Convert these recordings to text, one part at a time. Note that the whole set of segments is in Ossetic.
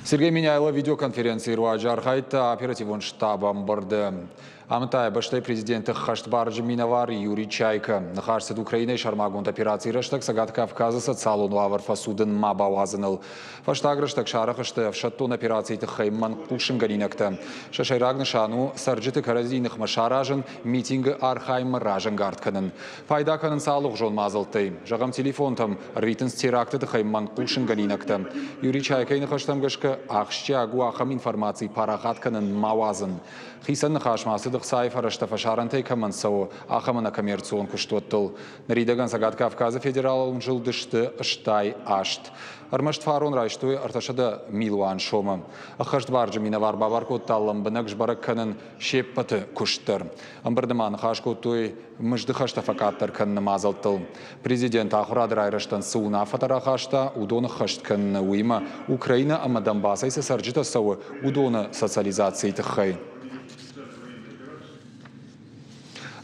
Сергей Меняйло видеоконференцийы руаджы архайдта оперативон штабы ӕмбырды. Амыдта бӕстӕйы президенты хӕстбарджы минӕвар Юрий Чайка. Ныхас цыд Украинӕйы сӕрмагонд операцийы рӕстӕг Цӕгат Кавказы социалон уавӕр фӕцудын ма бауадзыныл. Фӕстаг рӕстӕг сарӕх сты ӕфсӕддон операцийы тыххӕй мӕнг хъусынгӕнинӕгтӕ. Сӕ сӕйраг нысан у цӕрджыты кӕрӕдзийы ныхмӕ саразын, митингы архайынмӕ разӕнгард кӕнын. Пайда кӕнынц алыгъуызон мадзӕлттӕй. Зӕгъӕм, телефонтӕм ӕрвитынц теракты тыххӕй мӕнг хъусынгӕнинӕгтӕ. Юрий Чайкайы ныхӕстӕм гӕсгӕ, ахсджиаг у ахӕм информаци парахат кӕнын ма уадзын. Хицӕн ныхас ма цыд ӕхцайы фӕрӕзтӕ фӕсарӕнтӕй кӕмӕн цӕуы, ахӕм ӕнӕкоммерцион куыстуӕттыл. Ныридӕгӕн Цӕгат Кавказы федералон зылды сты 68. Ӕрмӕст фарон райстой 300 милуан сомы. Ӕххӕстбарджын минӕвар бабар кодта лӕмбынӕг сбӕрӕг кӕнын се ппӕты куыст дӕр. Ӕмбырды ма ныхас кодтой мызды хӕстӕ фӕкъаддӕр кӕныны мадзӕлттыл. Президент ахуырады райрӕзтӕн цы уынаффӕтӕ рахаста, уыдоны ххӕст кӕныны, уыимӕ Украинӕ ӕмӕ Донбассӕй цы цӕрджытӕ цӕуы, уыдоны социализацийы тыххӕй.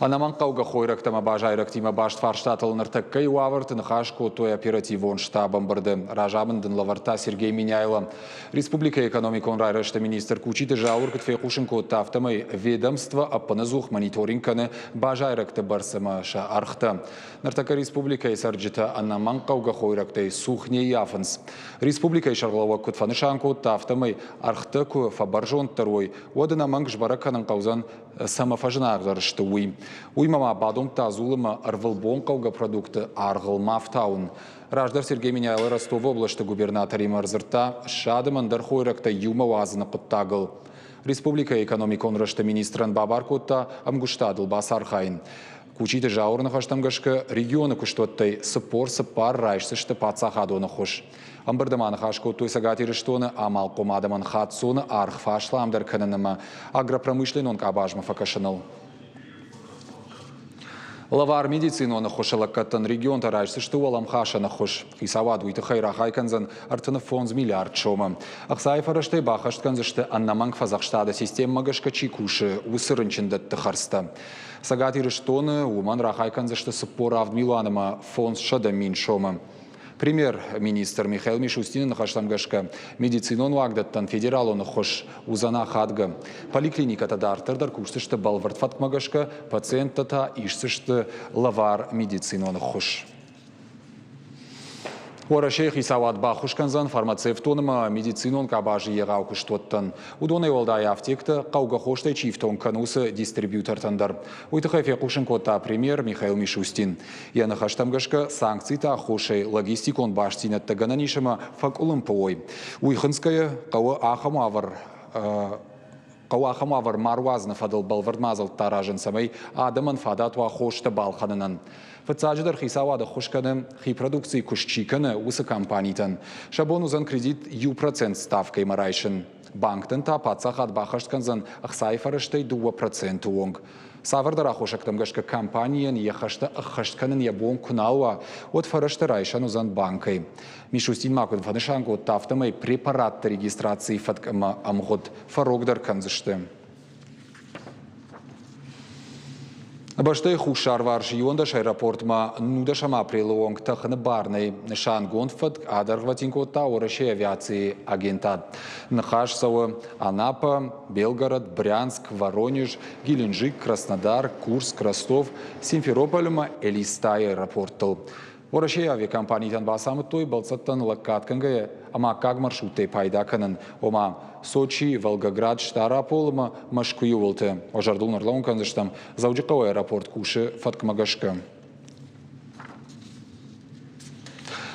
Ӕнӕмӕнгхъӕугӕ хойрӕгтӕ ӕмӕ базайрӕгтимӕ баст фарстатыл ныртӕккӕйы уавӕрты ныхас кодтой оперативон штаб ӕмбырды. Разамынд ын лӕвӕрдта Сергей Меняйло. Республикӕйы экономикон райрӕзты министр Кучиты Зауыр куыд фехъусын кодта, афтӕмӕй ведомство ӕппынӕдзух мониторинг кӕны базайрӕгты бӕрц ӕмӕ сӕ ӕргътӕ. Ныртӕккӕ республикӕйы цӕрджытӕ ӕнӕмӕнгхъӕугӕ хойрӕгтӕй цух не ййафынц. Республикӕйы сӕргълӕууӕг куыд фӕнысан кодта, афтӕмӕй ӕргътӕ куы фӕбӕрзонддӕр уой, уӕд ӕнӕмӕнг сбӕрӕг кӕнын хъӕудзӕн, цӕмӕ фӕзынаргъдӕр сты, уый. Уый ма бадомдта дзул ӕмӕ ӕрвылбон хъӕугӕ продукты аргъыл ма фтауын. Раздӕр Сергей Меняйло Ростовы областы губернаторимӕ ӕрдзырдта ссад ӕмӕ ӕндӕр хойрӕгтӕ иумӕ уадзыны хъуыддагыл. Республикӕйы экономикон рӕзты министрӕн бабар кодта ӕмгуыстадыл бацархайын. Кучиты Зауыры ныхӕстӕм гӕсгӕ, регионы куыстуӕттӕй 44 райсдзысты паддзахадон ӕххуыс. Ӕмбырды ма ныхас кодтой Цӕгат Ирыстоны амалхъом адӕмӕн хаццоны аргъ фӕасламдӕр кӕнын ӕмӕ агропромышленнон къабазмӕ фӕкӕсыныл. Лӕвар медицинон ӕххуысы лӕггӕдтӕн регионтӕ райсдзысты уӕлӕмхасӕн ӕххуыс. Хицауад уый тыххӕй рахай кӕндзӕн 35 миллиард сомы. Ӕхцайы фӕрӕзтӕй баххӕст кӕндзысты ӕнӕмӕнг фӕдзӕхстады системӕмӕ гӕсгӕ чи кусы, уыцы рынчындӕтты хӕрдзтӕ. Цӕгат Ирыстоны уымӕн рахай кӕндзысты 47 милуан ӕмӕ 500 мин сомы. Премьер-министр Михаил Мишустины ныхӕстӕм гӕсгӕ, медицинон уагдӕттӕн федералон ӕххуыс уыдзӕн ахадгӕ. Поликлиникӕтӕ дарддӕр дӕр кусдзысты бӕлвырд фӕткмӕ гӕсгӕ, пациенттӕ та исдзысты лӕвар медицинон ӕххуыс. Уӕрӕсейы хицауад баххуыс кӕндзӕн фармацевтон ӕмӕ медицинон къабазы егъау куыстуӕттӕн. Уыдонӕй уӕлдай афтектӕ хъӕугӕ хостӕй чи ифтонг кӕны, уыцы дистрибьютортӕн дӕр. Уый тыххӕй фехъусын кодта премьер Михаил Мишустин. Йӕ ныхӕстӕм гӕсгӕ, санкциты аххосӕй логистикон бастдзинӕдтӕ гӕнӕн ис ӕмӕ фӕкъуылымпы уой. Уый хынцгӕйӕ, хъӕуы ахӕм уавӕр хъӕуы ахӕм уавӕр ма руадзыны фӕдыл бӕлвырд мадзӕлттӕ аразын, цӕмӕй адӕмӕн фадат уа хостӕ балхӕнынӕн. Фыццаджыдӕр хицауад ӕххуыс кӕны, хи продукцийы куыст чи кӕны, уыцы компанитӕн. Сӕ бон уыдзӕн кредит 1% ставкӕимӕ райсын. Банктӕн та паддзахад баххӕст кӕндзӕн ӕхцайы фӕрӕзтӕй 2% онг. Цавӕрдӕр аххосӕгтӕм гӕсгӕ компанийӕн йӕ хӕстӕ ӕххӕст кӕнын йӕ бон куы нал уа, уӕд фӕрӕзтӕ райсӕн уыдзӕн банкӕй. Мишустин ма куыд фӕнысан кодта, афтӕмӕй препаратты регистрацийы фӕтк ӕмӕ ӕмгъуыд фӕрогдӕр кӕндзысты. Бӕстӕйы хуссарварс 11 аэропортмӕ 19 апрелы онг тӕхыны бар нӕй. Нысангонд фӕтк адӕргъвӕтин кодта Уӕрӕсейы авиацийы агентад. Ныхас цӕуы Анапа, Белгород, Брянск, Воронеж, Геленджик, Краснодар, Курск, Ростов, Симферополь ӕмӕ Элистайы аэропорттыл. Уӕрӕсейы авиакомпанитӕн бацамыдтой бӕлццӕттӕн лӕггад кӕнгӕйӕ ӕмӕ аккаг маршруттӕй пайда кӕнын, ома Сочи, Волгоград, Стъарапол ӕмӕ Мӕскуыйы уылты. Уӕ зӕрдыл ӕрлӕууын кӕндзыстӕм, Дзӕуджыхъӕуы аэропорт кусы фӕткмӕ гӕсгӕ.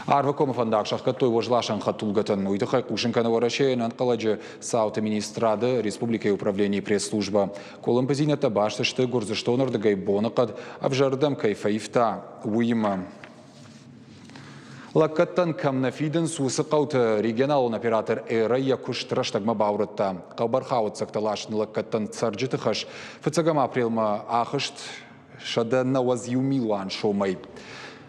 Арвыкомы фӕндаг сӕхгӕдтой уӕзласӕн хӕдтулгӕтӕн. Уый тыххӕй хъусын кӕны Уӕрӕсейы ӕнӕнхъӕлӕджы цауты министрады республикӕйы управленийы пресс-службӕ. Къуылымпыдзинӕдтӕ баст сты Гуырдзыстоны рдыгӕй боныхъӕд ӕвзӕрырдӕм кӕй фӕивта, уыимӕ. Лӕггӕдтӕн кӕм нӕ фидынц, уыцы хъӕуты регионалон оператор «Эра» йӕ куыст рӕстӕгмӕ баурӕдта. Хъӕбӕр хауӕццӕгтӕ ласыны лӕггӕдтӕн цӕрджыты хӕс фыццӕгӕм апрелмӕ ахызт 191 милуан сомӕй.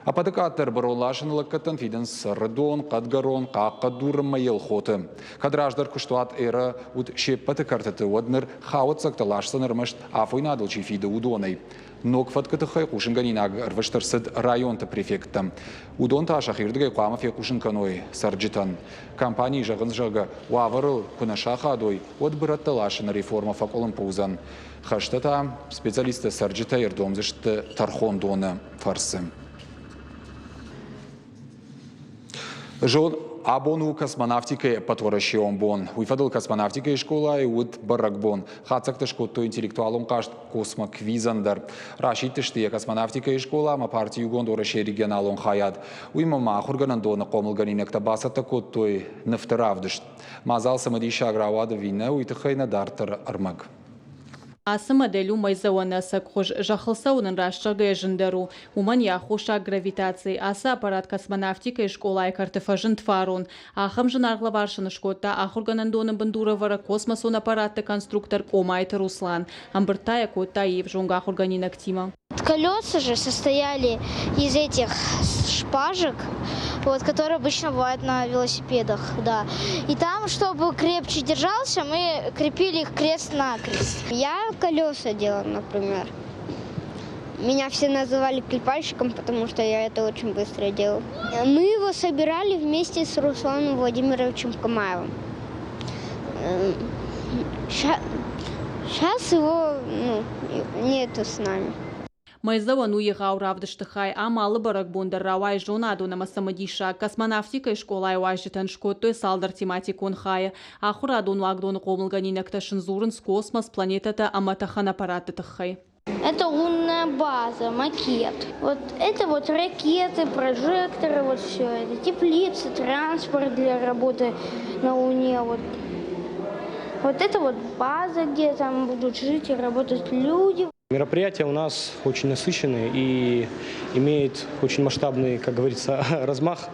Ӕппӕты къаддӕр бырон ласыны лӕггӕдтӕн фидынц Сырдон, Хъӕдгӕрон, Хъахъхъӕдур ӕмӕ Елхоты. Кӕд раздӕр куыстуат «Эра» уыд се ппӕты кӕртыты, уӕд ныр хауӕццӕгтӕ ласдзӕн ӕрмӕст афойнадыл чи фиды, уыдонӕй. Ног фӕткы тыххӕй хъусынгӕнинаг ӕрвыст ӕрцыд районты префекттӕм. Уыдон та сӕхирдыгӕй хъуамӕ фехъусын кӕной цӕрджытӕн. Компанийы зӕгъынц, зӕгъгӕ, уавӕрыл куы нӕ сахадой, уӕд бырӕттӕ ласыны реформӕ фӕкъуылымпы уыдзӕн. Хӕстӕ та специалисттӕ цӕрджытӕй ӕрдомдзысты тӕрхондоны фӕрцы. Зон, абон у космонавтикӕйы ӕппӕтуӕрӕсеон бон. Уый фӕдыл космонавтикӕйы скъолайы уыд бӕрӕгбон. Хатдзӕгтӕ скодтой интеллектуалон хъазт «Космоквизӕн» дӕр. Расидтысты йӕ космонавтикӕйы скъола ӕмӕ парти Иугонд Уӕрӕсейы регионалон хайад. Уыимӕ ма ахуыргӕнӕндоны хъомылгӕнинӕгтӕ бацӕттӕ кодтой нывты равдыст. Мадзал цымыдисаг рауад ӕви нӕ, уый тыххӕй нӕ дарддӕр ӕрмӕг. Ацы модель у мӕйдзӕуӕн ӕцӕг хуыз. Зӕххыл цӕуын ын раст зӕгъгӕйӕ зындӕр у. Уымӕн йӕ аххосаг гравитаци. Ацы аппарат космонавтикӕйы скъолайы кӕрты фӕзынд фарон. Ахӕм зынаргъ лӕвар сын скодта ахуыргӕнӕндоны бындурӕвӕрӕг космосон аппаратты конструктор Къомайты Руслан. Ӕмбырд та йӕ кодта йе взонг ахуыргӕнинӕгтимӕ. Колеса же состояли из этих шпажек, вот, которые обычно бывают на велосипедах, да. И там, чтобы крепче держался, мы крепили их крест-накрест. Я колеса делала, например. Меня все называли клепальщиком, потому что я это очень быстро делал. Мы его собирали вместе с Русланом Владимировичем Камаевым. Сейчас его, ну, нету с нами. Мӕйдзӕуӕн у егъау равдысты хай. Ам алы бӕрӕгбон дӕр рауайы зонадон ӕмӕ цымыдисаг. Космонавтикӕйы скъолайы уазджытӕн скодтой цалдӕр тематикон хайы. Ахуырадон уагдоны хъомылгӕнинӕгтӕ сын дзурынц космос, планетӕтӕ ӕмӕ тӕхӕн аппаратты тыххӕй. Это лунная база, макет. Вот это вот ракеты, прожекторы, вот все это, теплицы, транспорт для работы на Луне. Вот. Вот это вот база, где там будут жить и работать люди. Мероприятие у нас очень насыщенное и имеет очень масштабный, как говорится, размах.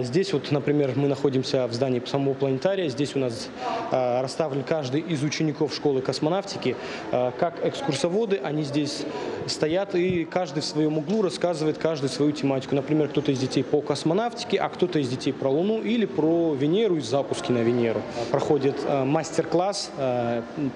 Здесь вот, например, мы находимся в здании самого планетария. Здесь у нас расставлен каждый из учеников школы космонавтики. Как экскурсоводы, они здесь стоят и каждый в своем углу рассказывает каждый свою тематику. Например, кто-то из детей по космонавтике, а кто-то из детей про Луну или про Венеру и запуски на Венеру. Проходит мастер-класс.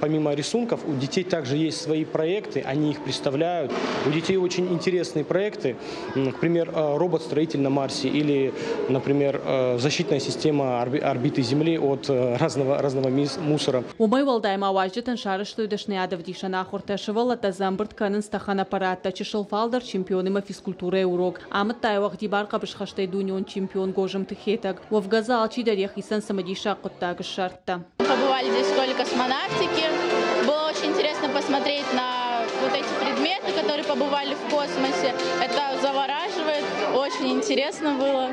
Помимо рисунков, у детей также есть свои проекты, они их представляют. У детей очень интересные проекты, например, робот-строитель на Марсе или, например, защитная система орбиты Земли от разного мусора. Уымӕй уӕлдай ма уазджытӕн сарӕзтой дӕсныйадӕвдисӕн ахуыртӕ. Сывӕллӕттӕ дзы ӕмбырд кӕнынц тӕхӕн аппараттӕ, чысыл фалдӕр чемпионимӕ физкультурӕйы урок. Амыдта уӕгъдибар хъӕбысхӕстӕй дунеон чемпион Гозымты Хетӕг. Уӕвгӕ дзы алчидӕр йӕхицӕн цымыдисаг хъуыддаг ссардта. Побывали здесь в школе космонавтики. Было очень интересно посмотреть на вот эти предметы, которые побывали в космосе. Это завораживает, очень интересно было.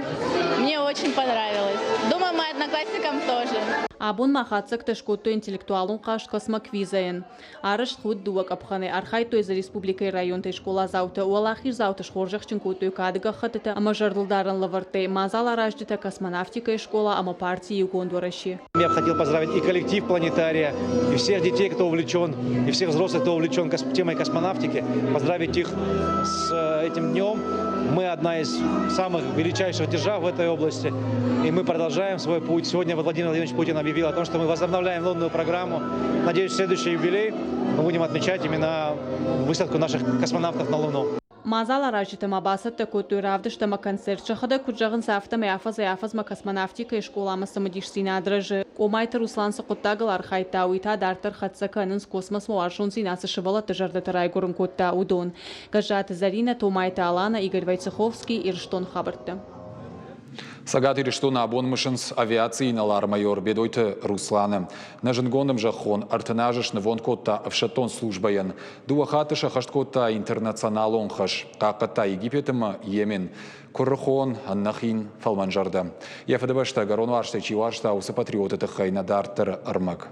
Мне очень понравилось. Думаю, моим одноклассникам тоже. Абон ма хатдзӕгтӕ скодтой интеллектуалон хъазт «Космоквизӕйӕн». Арӕзт уыд дыууӕ къӕпхӕнӕй. Архайдтой дзы республикӕйы районтӕй скъоладзаутӕ. Уӕлахиздзауты схорзӕхджын кодтой кады гӕххӕттытӕ ӕмӕ зӕрдылдарӕн лӕвӕрттӕй. Мадзаларазджытӕ космонавтикӕйы скъола ӕмӕ парти Иугонд Уӕрӕсе. Я бы хотел поздравить и коллектив планетария, и всех детей, кто увлечен, и всех взрослых, кто увлечен темой космонавтики, поздравить их с этим днем. Мы одна из самых величайших держав в этой области, и мы продолжаем свой путь. Сегодня Владимир Владимирович Путин объявил о том, что мы возобновляем лунную программу. Надеюсь, следующий юбилей мы будем отмечать именно высадку наших космонавтов на Луну. Мадзаларазджытӕ ма бацӕттӕ кодтой равдыст ӕмӕ концерт. Сӕхӕдӕг куыд зӕгъынц, афтӕмӕй афӕдзӕй-афӕдзмӕ космонавтикӕйы скъоламӕ цымыдисдзинад рӕзы. Къомайты Руслан цы хъуыддагыл архайдта, уый та дарддӕр хӕццӕ кӕнынц, космосмӕ уарзондзинад цы сывӕллӕтты зӕрдӕты райгуырын кодта, уыдон. Гӕззаты Зӕринӕ, Томайты Алана, Игорь Войцеховский, Ирыстон хабӕрттӕ. Цӕгат Ирыстоны абон мысынц авиацийы инӕлар-майор Бедойты Русланы. Нӕ зындгонд ӕмзӕххон 30 азы снывонд кодта ӕфсӕддон службӕйӕн. Дыууӕ хатты сӕххӕст кодта интернационалон хӕс, хъахъхъӕдта Египет ӕмӕ Йемен. Куырыхон, ӕнӕхин, фӕлмӕнзӕрдӕ. Йӕ фыдыбӕстӕ ӕгӕрон уарзтӕй чи уарзта, уыцы патриоты тыххӕй нӕ дарддӕры ӕрмӕг.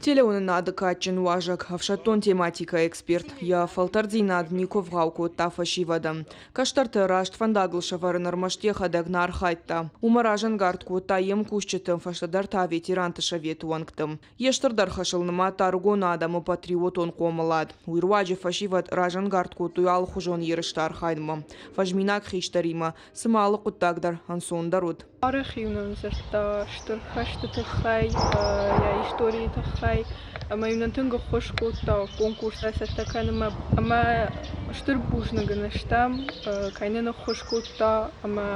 Телеуынынады кадджын уазӕг, ӕфсӕддон тематикӕйы эксперт, йӕ фӕлтӕрддзинад никуы вгъау кодта фӕсивӕдӕн. Кӕстӕрты раст фӕндагыл сӕвӕрын ӕрмӕст йӕхӕдӕг нӕ архайдта. Уымӕ разӕнгард кодта йе мкусджыты, фӕстӕдӕр та ветеранты советы уӕнгты. Йе стырдӕр хӕсыл нымадта ӕрыгон адӕмы патриотон хъомылад. Уый руаджы фӕсивӕд разӕнгард кодтой алыхуызон ерысты архайынмӕ. Фӕзминаг хистӕримӕ, цыма алы хъуыддаг дӕр ӕнцондӕр уыд. Арӕх-иу нын дзырдта стыр хӕсты тыххӕй, йӕ историйы тыххӕй ӕмӕ-иу нын тынг ӕххуыс кодта конкурстӕ цӕттӕ кӕнынмӕ. Ӕмӕ стыр бузныг ын стӕм, кӕй нын ӕххуыс кодта ӕмӕ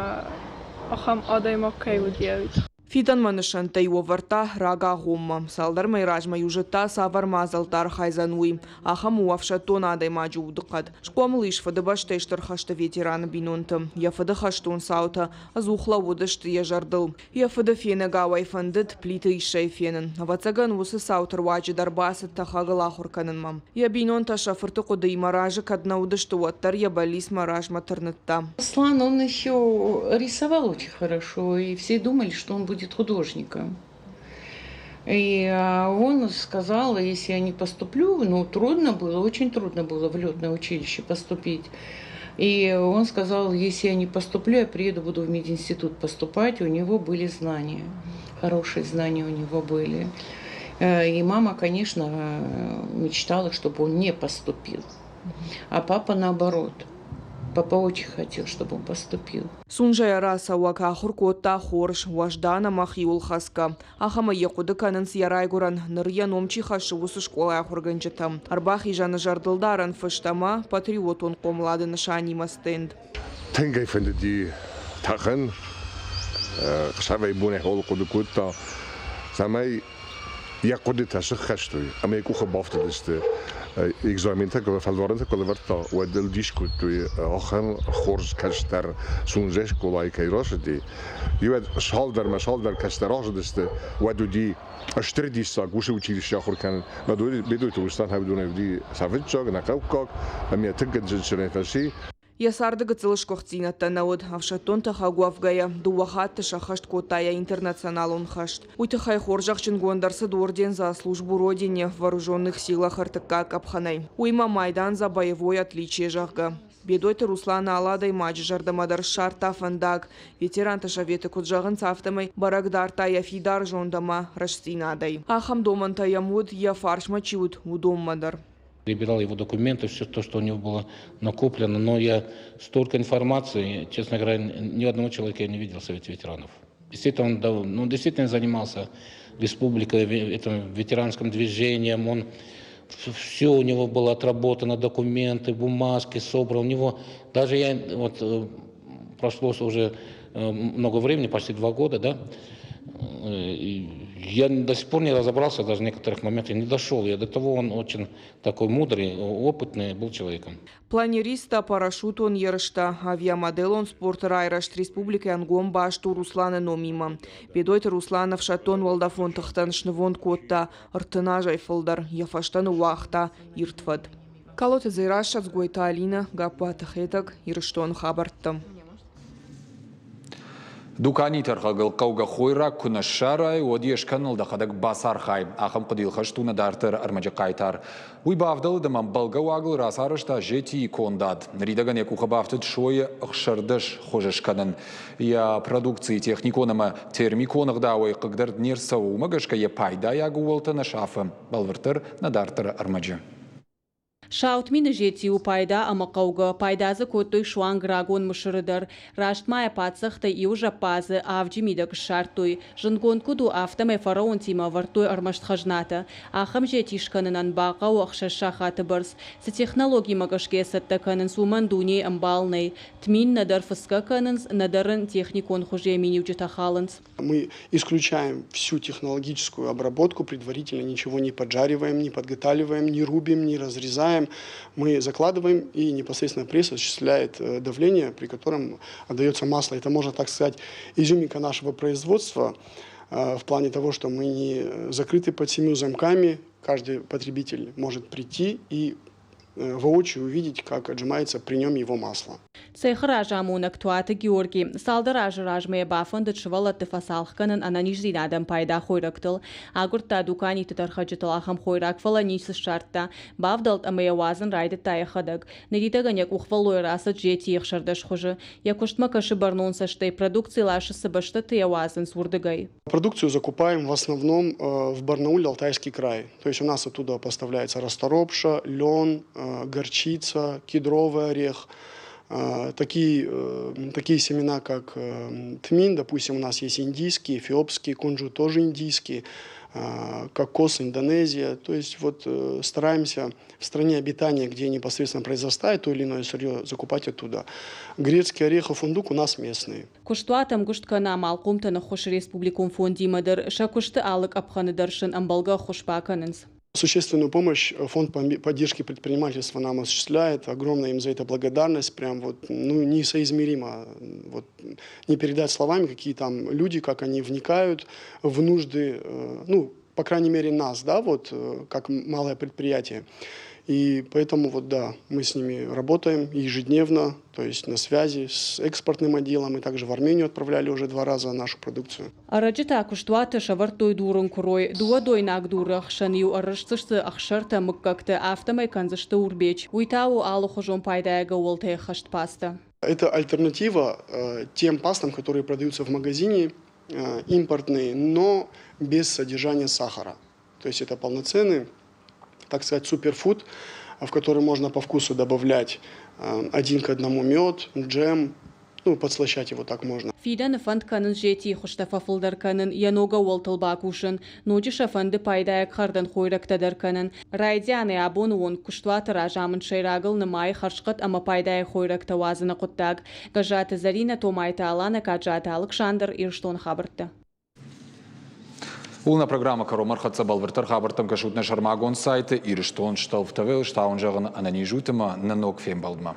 ахӕм адӕймаг кӕй уыд, уый тыххӕй. Фидӕнмӕ нысӕнттӕ-иу ӕвӕрдта рагагъоммӕ. Цалдӕр мӕйы размӕ-иу зыдта, цавӕр мадзӕлттӕ архайдзӕн, уый. Ахӕм у ӕфсӕддон адӕймаджы удыхъӕд. Схъомыл ис Фыдыбӕстӕйы Стыр хӕсты ветераны бинонты. Йӕ фыды хӕстон цаутӕ ӕдзух лӕууыдысты йӕ зӕрдыл. Йӕ фыды фенӕгау ӕй фӕндыд Плиты Иссӕйы фенын. Ӕвӕццӕгӕн, уыцы цауты руаджы дӕр бацыд тӕхӕгыл ахуыр кӕнынмӕ. Йӕ бинонтӕ сӕ фырты хъуыдыимӕ разы кӕд нӕ уыдысты, уӕддӕр йӕ бӕллицмӕ размӕ тырныдта. Руслан, он еще рисовал очень хорошо, и все думали, что он будет художником. И он сказал, если я не поступлю, ну, трудно было, очень трудно было в летное училище поступить. И он сказал, если я не поступлю, я приеду, буду в мединститут поступать. У него были знания, хорошие знания у него были. И мама, конечно, мечтала, чтобы он не поступил. А папа наоборот. Папа очень хотел, чтобы он поступил. Сунжӕйӕ рацӕуӕг ахуыр кодта хорз, уӕздан ӕмӕ хиуылхӕцгӕ. Ахӕмӕй йӕ хъуыды кӕнынц йӕ райгуырӕн, ныр йӕ ном чи хӕссы, уыцы скъолайы ахуыргӕнджытӕ. Ӕрбахизӕны зӕрдылдарӕн фыст ӕмӕ патриотон хъомылады нысанимӕ стенд. Тынг ӕй фӕндыди тӕхын, хсӕвӕй-бонӕй хъуыды хъуыды кодта, цӕмӕй йӕ хъуыдытӕ сыххӕст уой ӕмӕ йӕ къухы бафтыдысты. Экзаментӕ фӕлварӕнтӕ куы лӕвӕрдта, уӕд ыл дис кодтой, ахӕм хорз кӕстӕр Сунжӕ скъолайы кӕй рацыди. Иуӕд цалдӕрмӕ цалдӕр кӕстӕр рацыдысты, уӕд уыди стыр диссаг уыцы училище ахуыр кӕнын. Бедойты Руслан уыдонӕй уыди сӕ фыццаг, нӕ хъӕуккаг, ӕмӕ йӕ тынг ӕнтыстджынӕй фӕци. Йӕ царды гыццыл сгуыхтдзинӕдтӕ нӕ уыд. Ӕфсӕддон тӕхӕг уӕвгӕйӕ, дыууӕ хатты сӕххӕст кодта йӕ интернационалон хӕст. Уый тыххӕй хорзӕхджынгонд ӕрцыд орден «За службу Родине» в Вооруженных силах ӕртыккаг къӕпхӕнӕй. Уыимӕ майдан «За боевое отличие», зӕгъгӕ. Бедойты Руслан алы адӕймаджы зӕрдӕмӕ дӕр ссардта фӕндаг. Ветеранты советы куыд зӕгъынц, афтӕмӕй бӕрӕг дардта йӕ фидар зонд ӕмӕ рӕстдзинадӕй. Ахӕм домӕнтӕ йӕм уыд, йӕ фарсмӕ чи уыд, уыдонмӕ дӕр. Перебирал его документы, все то, что у него было накоплено, но я столько информации, честно говоря, ни одного человека я не видел в Совете ветеранов. Действительно, он, ну, действительно занимался республикой, этим ветеранским движением, он все у него было отработано, документы, бумажки собраны. У него даже я, вот прошло уже много времени, почти 2 года, да, я до сих пор не разобрался даже в некоторых моментах, не дошел. Я до того он очень такой мудрый, опытный был человеком. Планеристтӕ, парашютон ерыстӕ, авиамоделон спорты райрӕзт республикӕйы ӕнгом баст у Русланы номимӕ. Бедойты Руслан ӕфсӕддон уӕлдӕфон тыхтӕн снывонд кодта 30 азӕй фылдӕр, йӕ фӕстӕ ныууагъта ирд фӕд. Калоты Дзерассӕ, Дзгойты Алинӕ, Гаппуаты Хетӕг, Ирыстоны хабӕрттӕ. Дуканийы тӕрхӕгыл хъӕугӕ хойраг куы нӕ ссарай, уӕд йе скӕныныл дӕхӕдӕг бацархай. Ахӕм хъуыдыйыл хӕст у нӕ дарддӕр ӕрмӕджы хъайтар. Уый бавдӕлыд ӕмӕ ӕмбӕлгӕ уагыл рацарӕзта зетийы кондад. Ныридӕгӕн йӕ къухы бафтыд сойы 16 хуызы скӕнын. Йӕ продукцийы техникон ӕмӕ термикон ӕгъдауӕй хъыгдӕрд не рцӕуы, уымӕ гӕсгӕ йӕ пайдайаг ууӕлтӕ нӕ сафы. Бӕлвырддӕр нӕ дарддӕры ӕрмӕджы. Саутмины зети у пайда ӕмӕ хъӕугӕ, пайда дзы кодтой суанг рагон Мысыры дӕр. Раст ма йӕ паддзӕхтӕй иу зӕппадзы авджы мидӕг ссардтой. Зындгонд куыд у, афтӕмӕй фараонтимӕ ӕвӕрдтой ӕрмӕст хӕзнатӕ. Ахӕм зети скӕнынӕн бахъӕуы ӕхсӕз сахаты бӕрц. Цы технологимӕ гӕсгӕ йӕ цӕттӕ кӕнынц, уымӕн дунейы ӕмбал нӕй. Тмин нӕдӕр фыцгӕ кӕнынц, нӕдӕр ын техникон хуызы йӕ миниуджытӕ халынц. Мы исключаем всю технологическую обработку, предварительно ничего не поджариваем, не подготавливаем, не рубим, не разрезаем. Мы закладываем, и непосредственно пресс осуществляет давление, при котором отдается масло. Это, можно так сказать, изюминка нашего производства в плане того, что мы не закрыты под семью замками. Каждый потребитель может прийти и воочию увидеть, как отжимается при нем его масло. Цехы разамонӕг Туаты Георги цалдӕр азы размӕ йӕ бафӕндыд сывӕллӕтты фӕцалх кӕнын ӕнӕниздзинадӕн пайда хойрӕгтыл. Агуырдта дуканиты тӕрхӕджытыл ахӕм хойраг, фӕлӕ ницы ссардта. Бавдӕлд ӕмӕ йӕ уадзын райдыдта йӕхӕдӕг. Ныридӕгӕн йӕ къухвӕллойӕ рацыд зетийы 16 хуызы. Йӕ куыстмӕ кӕсы бӕрнон цӕстӕй, продукци ласы цы бӕстӕты йӕ уадзынц, уырдыгӕй. Продукцию закупаем в основном в Барнауле, Алтайский край. То есть у нас оттуда поставляется расторопша, лен, горчица, кедровый орех. Такие семена, как тмин, допустим, у нас есть индийские, эфиопские, кунжут тоже индийский, кокос Индонезия. То есть вот стараемся в стране обитания, где непосредственно произрастает то или иное сырье, закупать оттуда. Грецкий орех и фундук у нас местные. Куыстуат ӕмгуыст кӕны амалхъомтӕн ӕххуысы республикон фондимӕ дӕр, сӕ куысты алы къӕпхӕны дӕр сын ӕмбӕлгӕ ӕххуыс бакӕнынц. Существенную помощь фонд поддержки предпринимательства нам осуществляет. Огромная им за это благодарность. Прям вот, ну, несоизмеримо. Вот, не передать словами, какие там люди, как они вникают в нужды, ну, по крайней мере, нас, да, вот, как малое предприятие. И поэтому вот да, мы с ними работаем ежедневно, то есть на связи с экспортным отделом, и также в Армению отправляли уже два раза нашу продукцию. Ӕрӕджы та куыстуаты сӕвӕрдтой дурын куырой. Дыууӕ дойнаг дуры ӕхсӕн-иу ӕррысдзысты ӕхсӕртӕ мыггӕгты, афтӕмӕй кӕндзысты урбеч. Уый та у алыхуызон пайдайаг ӕууӕлтӕй ӕххӕст пастӕ. Это альтернатива тем пастам, которые продаются в магазине, импортные, но без содержания сахара. То есть это полноценный, так сказать, суперфуд, в который можно по вкусу добавлять один к одному мед, джем, ну, подслащать его так можно. Фидӕны фӕнд кӕнынц зетийы хуызтӕ фӕфылдӕр кӕнын, йӕ ног ӕууӕлтыл бакусын. Ноджы сӕ фӕнды пайдайаг хӕрдӕн хойрӕгтӕ дӕр кӕнын. Райдианӕй абоны онг куыстуаты разамынд сӕйрагыл нымайы хӕрзхъӕд ӕмӕ пайдайаг хойрӕгтӕ уадзыны хъуыддаг. Гӕззаты Зӕринӕ, Томайты Аланӕ, Каджаты Алыксандр, Ирыстоны хабӕрттӕ. Ууыл нӕ программӕ кӕронмӕ ӕрхӕццӕ бӕлвырддӕр хабӕрттӕм кӕсут нӕ сӕрмагонд сайты Ирыстон стӕлфтӕ стауын зӕгъын ӕнӕниз ут ӕмӕ нӕ ног фембӕлдмӕ.